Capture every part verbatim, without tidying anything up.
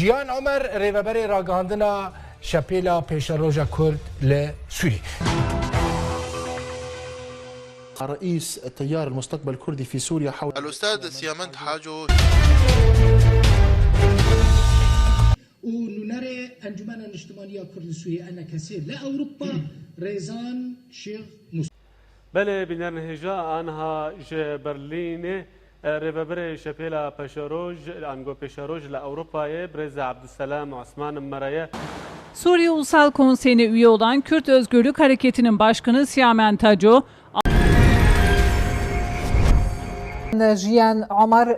Yan Omer, rêveberê ragihandina Şepêla Pêşeroja Kurd li Sûriyê. رئيس تيار المستقبل الكردي في سوريا حول الأستاذ سيامند حاجو. û nûnerê Encûmena Niştimaniya Kurd li Sûriyê, ENKSê, li Ewropa, Rêzan Şêx Mûs. Belê, bînerên hêja, aniha ji Berlînê, e, rêvebirê Şepêla Peşeroj, ango Pêşeroj li Ewropayê, birêz Abdüselam Osman me re ye. Suriye Ulusal Konseyi'ne üye olan Kürt Özgürlük Hareketi'nin başkanı Siyamen Taco, Jiyan Omar.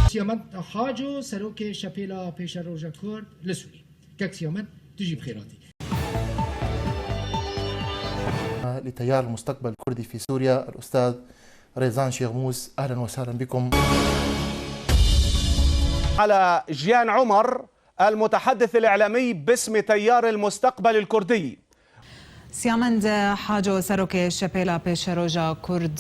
Siyamen Haco, serokê Şepêla Pêşeroja Kurd li Sûriyê. Kek Siyamen, tu jî bi xêr hatî. لتيار المستقبل الكردي في سوريا، الأستاذ ريزان شيخ موس، أهلًا وسهلًا بكم. على جيان عمر، المتحدث الإعلامي باسم تيار المستقبل الكردي. Siyamend Haco, serokê Şepêla Pêşeroja Kurd.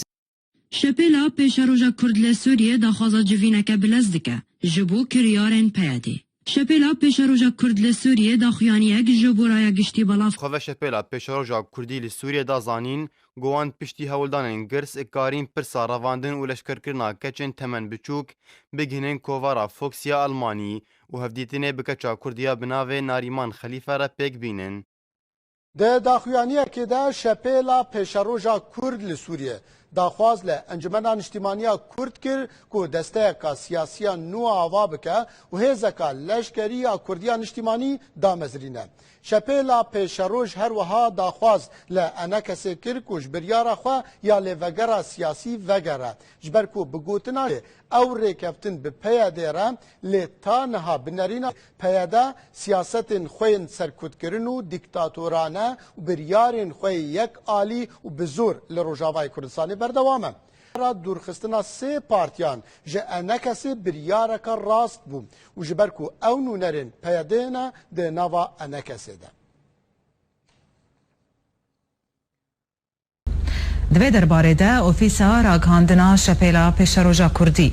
Şepêla Pêşeroja Kurd li Sûriyê daxwaza civîneke bilez dike ji bo kiryarên P Y D'ê. Şepêla Pêşeroja Kurd li Sûriyê daxuyaniyek ji bo raya giştî belav. Xweve Şepêla Pêşeroja Kurdî li Sûriyê da zanîn ku wan piştî hewldanên girs karîn pirsa revandin û leşkerkirina keçên temen biçûk bigihînin kovara Fox ya Almanî û hevdîtinê bi keça Kurdiya bi navê Narîman Xelîfe re pêk bînin. Di daxuyaniyekê de Şepêla Pêşeroja Kurd li Sûriyê daxwaz li Encumena Niştîmaniya Kurd kir ku desteyeka siyasiya nû ava bike û hêzeka leşkerî ya Kurdiya Niştîmanî damezrîne. Şepêla Pêşeroj her wiha daxwaz li ENKSê kir ku ji biryara xwe ya lêvegera siyasî vegere, ji ber ku bi gotina ew rêkeftin bi P Y D re, lê ta niha bi nerîna P Y D siyasetên xwe yên serkutkirin û dîktatorane û biryarên xwe yê yek alî û bi zor li Rojavayê Kurdistanê berdewam e. Ra dûrxistina sê partiyan ji ENKSê biryareke rast bû û ji ber ku ew nûnerên P Y D'ê ne di nava ENKSê de. Di vê derbarê de Ofîsa Ragihandina Şepêla Pêşeroja Kurdî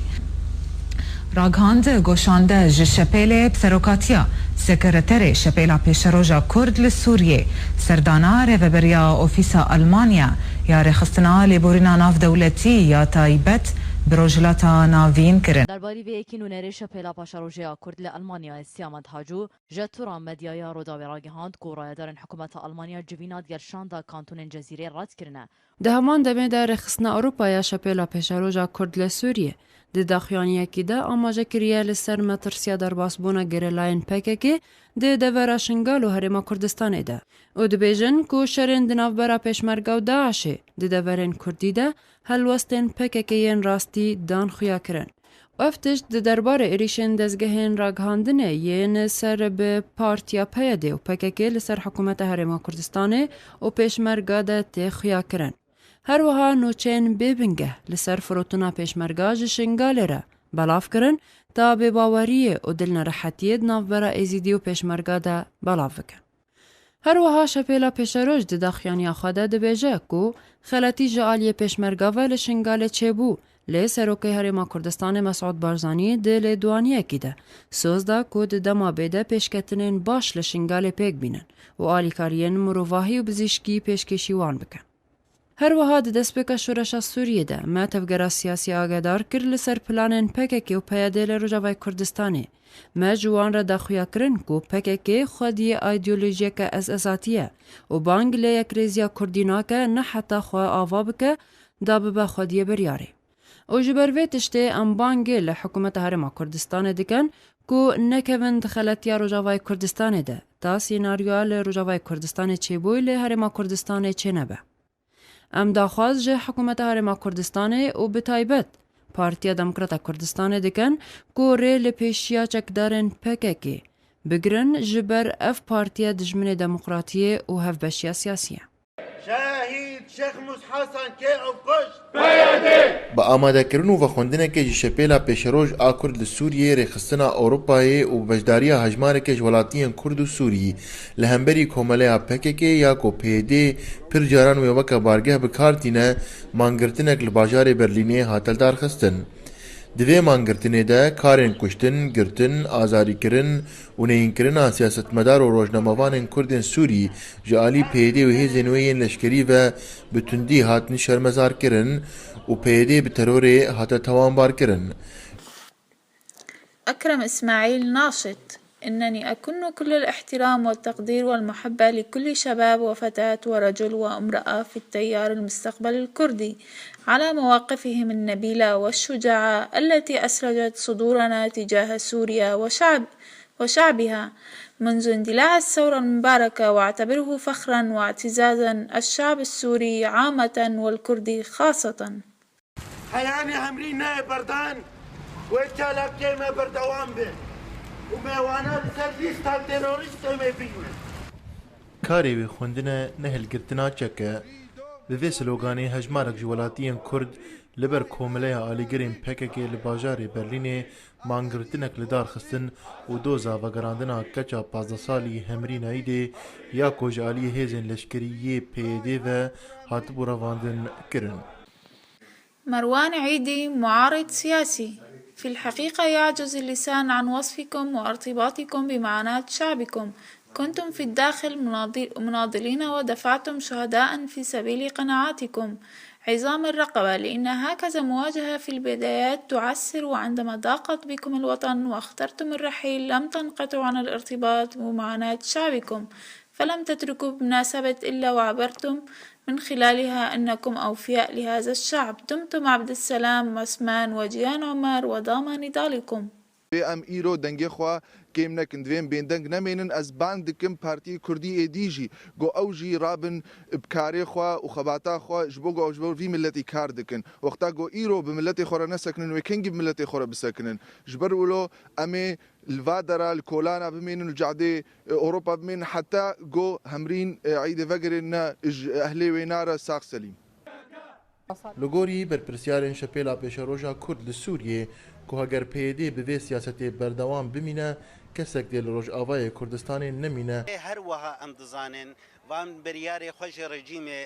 ragihand, goşande ji Şepêlê bi serokatiya Sekreterê Şepêla Pêşeroja Kurd li Sûriyê, serdana rêveberiya Ofîsa Almanya ya Rêxistina Lêborîna Navdewletî ya Taybet bi Rojhilata Navîn kirin. Derbarî vê yekê nûnerê Şepêla Paşerojê ya Kurd li Almanyayê Siyamend Hacu ji Tura Medyaya Rûdawê ragihand ku rayedarên hikûmeta Almanya civîna digel şanda kantonên Cezîrê red kirine. Di heman demê de Rêxistina Ewropa ya Şepêla Pêşeroja Kurd li Sûriyê di daxuyaniyekî de amaje kiriye li ser metirsiya derbasbûna gerîlayên P K K di devera Şingal û Herêma Kurdistanê de û dibêjin ku şerên di navbera Pêşmerga û DAIŞê di deverên Kurdî de helwestên P K K yên rastî dan xuya kirin. Ev tişt di derbarê êrîşên dezgehên ragihandinê yên ser bi Partiya P Y D û P K K li ser Hikûmeta Herêma Kurdistanê û Pêşmerga de tê xuya kirin. Her wiha nûçeyên bê bingeh li ser firotina Pêşmerga ji Şingalê re belav kirin, ta bêbaweriyê û dilnerehetiyê di navbera Êzîdî û Pêşmerga de belav bikin. Her wiha Şepêla Pêşeroj di daxuyaniya xwe de dibêje ku xeletî ji aliyê Pêşmerga ve li Şingalê çêbû, lê Serokê Herêma Kurdistanê Mesûd Barzanî di lêdûaniyekî de soz da ku di dema bê de pêşketinên baş li Şingalê pêk bînin û alîkariyên mirovahî û bizîşkî pêşkêşî wan bikin. Her wiha di destpêka şoreşa Sûriyê de me tevgera siyasî agedar kir li ser planên P K K û P Y D li Rojavayê Kurdistanê. Me ji wan re daxuya kirin ku P K K xwediyê îdeolojiyeke esesatî ye û bang li yekrêziya Kurdî nake, ne heta xwe ava bike, da bibe xwediyê biryarê. Û ji ber vê tiştê em bangê li Hikûmeta Herêma Kurdistanê dikin ku nekevin di xeletiya Rojavayê Kurdistanê de, ta sînaryoya li Rojavayê Kurdistanê çêbûyî li Herêma Kurdistanê çênebe. Em daxwaz ji Hikûmeta Herêma Kurdistanê û bi taybet Partiya Demokrata Kurdistanê dikin ku rê li pêşiya çekdarên P K K bigirin, ji ber ev partiya dijminê demokratiyê û hevbeşiya siyasî ye. Şehîd Şêx Mûs Hesen kê ew kuşt. Bi amadekirin û vexwendinekê ji Şepêla Pêşeroj a Kurd li Sûriyê, Rêxistina Ewropayê û bi beşdariya hejmareke ji welatiyên Kurd û Sûrî li hemberî komeleya P K K ya ku P Y D pir caran wê weke bargeh bi kar tîne, mangirtinek li bajarê Berlînê hate lidarxistin. Di vê mangirtinê de karên kuştin, girtin, azadîkirin û neyînkirina siyasetmedar û rojnamevanên Kurdên Sûrî ji alî P Y D û hêzên wê yên leşkerî ve bi tundî hatin şermezarkirin û P Y D bi terorê hate tawanbarkirin. أكرم إسماعيل ناشط. إنني أكن كل الاحترام والتقدير والمحبة لكل شباب وفتاة ورجل وامرأة في التيار المستقبل الكردي على مواقفهم النبيلة والشجاعة التي أسرجت صدورنا تجاه سوريا وشعب وشعبها منذ اندلاع الثورة المباركة، وأعتبره فخرا واعتزازا الشعب السوري عامة والكردي خاصة. Peyamê Hemrî neyê berdan, wê çalakiyê me berdewam be û mêwana li ser lîsta terorîstê me bînin. Karê wê xwendine ne hilgirtina çek e. Bi vê sloganê hejmarek ji welatiyên Kurd li ber Komileya Alîgirên P K K li bajarê Berlînê mangirtinek li dar xistin û doza vegerandina keça pazdeh salî Hemrîn Eîdê ya ku ji aliyê hêzên leşkerî yê P Y D ve hatibû revandin, kirin. مروان عيدي، معارض سياسي. في الحقيقة يعجز اللسان عن وصفكم وارتباطكم بمعاناة شعبكم. كنتم في الداخل مناض-، مناضلين ودفعتم شهداء في سبيل قناعاتكم. عظام الرقبة، لأن هكذا مواجهة في البدايات تعسر، وعندما ضاقت بكم الوطن واخترتم الرحيل لم تنقطعوا عن الارتباط بمعاناة شعبكم، فلم تتركوا بمناسبة إلا وعبرتم من خلالها أنكم أوفياء لهذا الشعب. دمتم عبد السلام عثمان وجيان عمر ودام نضالكم. Divê em îro dengê xwe kêm nekin, divê em bêdeng nemênin. Ez bang dikim partiyê kurdî ê dî jî, ku ew jî rabin bi karê xwe û xebata xwe, ji bo ku ew ji bo vî miletî kar dikin. Wexta ku îro bi miletê xwe re nesekinin, wê kengî bi miletê xwe re bisekinin? Ji ber wilo em ê li va dera, li kolana bimênin, li cadê Ewropa bimênin, heta ku Hemrîn Eîdê vegerê ne ji ehlê wê nare, sax selîm. Li gorî berpirsiyarên Şepêla Pêşeroja Kurd li Sûriyê, ku heger P Y D bi vê siyasetê berdewam bimîne, kesek dê li Rojavayê Kurdistanê nemîne. Her wiha em dizanin, van biryarê xwe ji rejîmê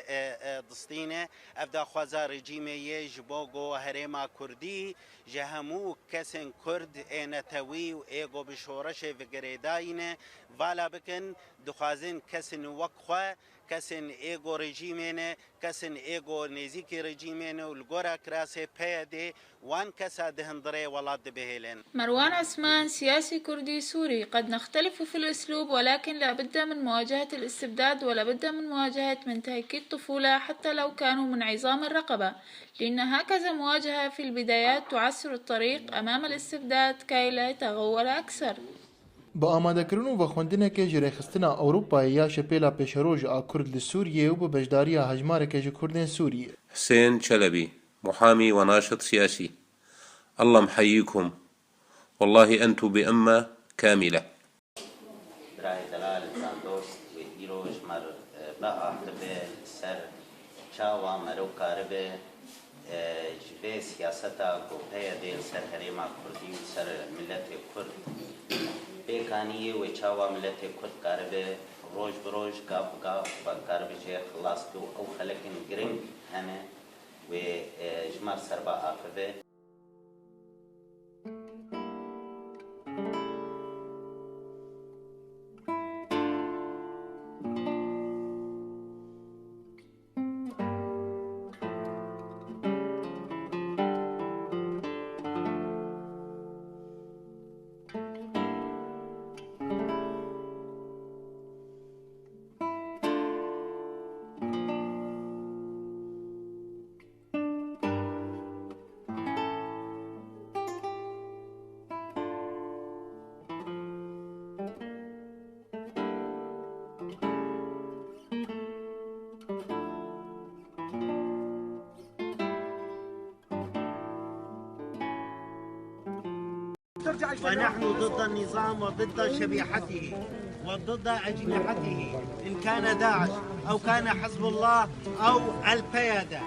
distîne. Ev daxwaza rejîmê ye ji bo ku herêma Kurdî ji hemû kesên Kurd ê netewî û ê ku bi şoreşê ve girêdayî ne, vala bikin, dixwazin kesên wek xwe, kesên ê ku rejîmê ne, kesên ê ku nêzîkî rejîmê ne û li gora kirasê P Y D wan kesa di hundirê welat dibihêlin. مروان عثمان، سياسي كردي سوري. قد نختلف في الأسلوب، ولكن لا بد من مواجهة الاستبداد، ولا بد من مواجهة منتهكي الطفولة حتى لو كانوا من عظام الرقبة، لأن هكذا مواجهة في البدايات تعسر الطريق أمام الاستبداد كي لا يتغول أكثر. Bi amadekirin û vexwendinekê ji Rêxistina Ewropayê ya Şepêla Pêşeroj a Kurd li Sûriyê û bi beşdariya hejmareke ji Kurdên Sûriyê. Husên Çelebî, muhamî we naşit siyasî. Allah mheyîkum. Wellahî entu bi emme kamîle. Birayê delal, zandost, wê îro ji me re biaxive li ser çawa meriv karibe ji vê siyaseta ku P Y D li ser herêma Kurdî û li ser miletê Kurd pêk aniye, wê çawa miletê Kurd karibe roj bi roj, gav bi gav xwe karibe jê xilas be û ew xelekên giring hene, wê ji me re ser biaxive. ونحن ضد النظام وضد شبيحته وضد أجنحته، إن كان داعش أو كان حزب الله أو البيادة.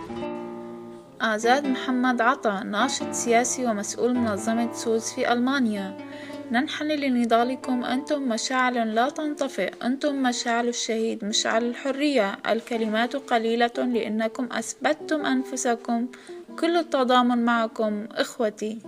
آزاد محمد عطا، ناشط سياسي ومسؤول منظمة سوز في ألمانيا. ننحني لنضالكم، أنتم مشاعل لا تنطفئ، أنتم مشاعل الشهيد، مشعل الحرية. الكلمات قليلة لأنكم أثبتتم أنفسكم. كل التضامن معكم إخوتي.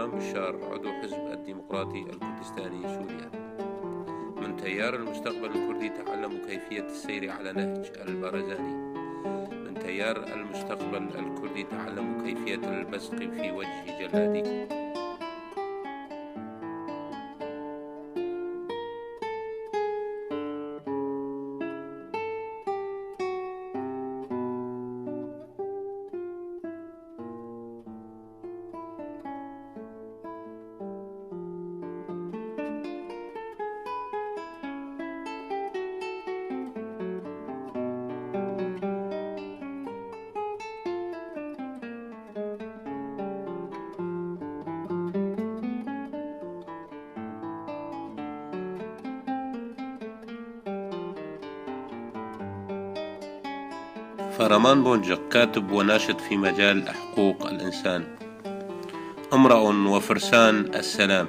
بشار، عضو حزب الديمقراطي الكردستاني سوريا. من تيار المستقبل الكردي تعلموا كيفية السير على نهج البرزاني. من تيار المستقبل الكردي تعلموا كيفية البزق في وجه جلادكم. Faraman Boncuk, كاتب وناشط في مجال حقوق الإنسان. امرأ وفرسان السلام.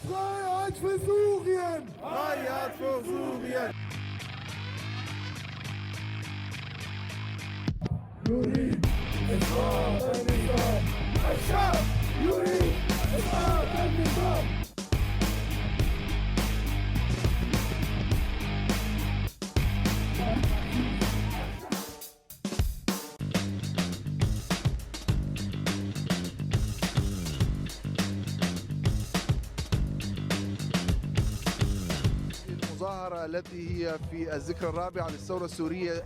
Freiheit für Syrien! Freiheit für Syrien! يريد إسقاط النظام. الشعب يريد إسقاط النظام. المظاهرة التي هي في الذكرى الرابعة للثورة السورية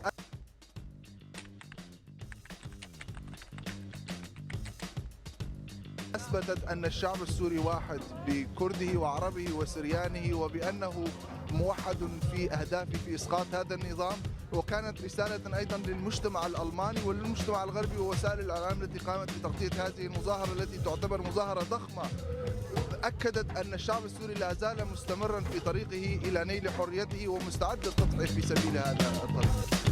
أثبتت أن الشعب السوري واحد بكرده وعربه وسريانه، وبأنه موحد في أهدافه في إسقاط هذا النظام، وكانت رسالة أيضًا للمجتمع الألماني وللمجتمع الغربي ووسائل الإعلام التي قامت بتغطية هذه المظاهرة التي تعتبر مظاهرة ضخمة أكدت أن الشعب السوري لا زال مستمرًا في طريقه إلى نيل حريته ومستعد للتضحية في سبيل هذا الطريق.